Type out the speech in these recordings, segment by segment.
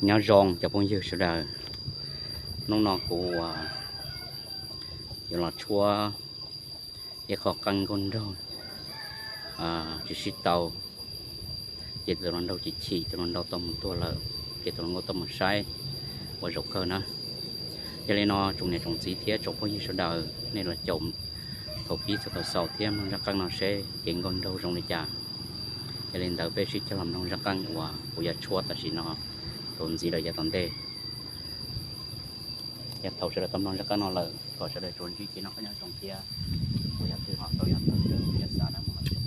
Nyob zoo cov phooj ywg sawv daws, hnub no kuv yuav los tshuab ib qho qeej nkauj nraug tsis sib tau, ces tus hluas nraug chim chim, tus hluas nraug tau mus tuag lawm, ces tus hluas nkauj tau mus saib ua zaum kawg na. Yog li no tsoom niam tsoom txiv thiab tsoom phooj ywg sawv daws, nej los caum thaum pib txog thaum xaus thiab mloog zaj qeej no seb kev nkauj nraug zoo li cas. Yog li ntawd peb sib cog los mloog zaj qeej uas kuv yuav tshuab tam sim no rau ntxiv lawm yav tom ntej. Yog thaum sawv daws tau mloog zaj qeej no lawm, kom sawv daws tsuas ntsib kev noj qab nyob zoo thiab, kuv yog twg ho tau yog tawm rawv thiab xav dab mus los tau.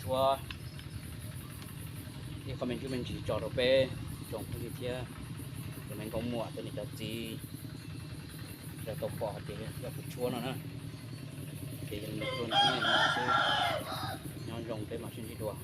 Ua ib qho me ntsuj me ntsis tso rau peb tsoom phooj ywg thiab cov me nkauj muam, cov niam cov txiv, sawv daws tau pom hais tias yog kuv tshuab no na. Ces yog li no, xwb, nyob zoo, peb mam sib ntsib dua.